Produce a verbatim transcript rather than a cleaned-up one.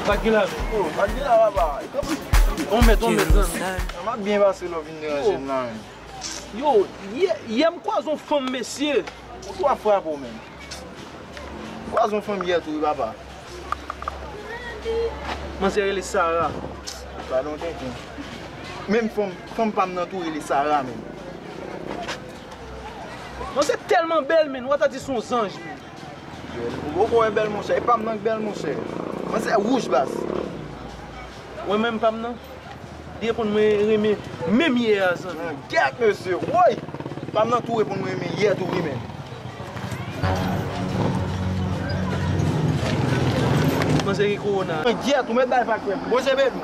Sa k gen la menm? Oh, sa k gen la, papa? On mèt, on mèt, zanmi. M ap byen pase lè w vin deranje m la menm. Yo, yè, yè m kwaze yon fanm, mesye. Ou twa frape w menm. M kwaze yon fanm yè tou wi, papa. Manzè rele Sara. Gadon tenten. Menm fanm, fanm pa m nan tou rele Sara menm. Manzè tèlman bèl, menn, ou ta di se yon zanj, menn. Ou poko wè bèl, monchè. E pa m nan k bèl, monchè. Manzè wouj baz. Wè menm pa m nan. Li reponn mwen renmen menm yè a, zanmi. Nan gyèt, mesye. Woy! Pa m nan tou reponn mwen renmen yè tou wi, menn. Manzè gen kowona. Nan gyèt, ou mèt bay vag, frè m. Bonje bedou.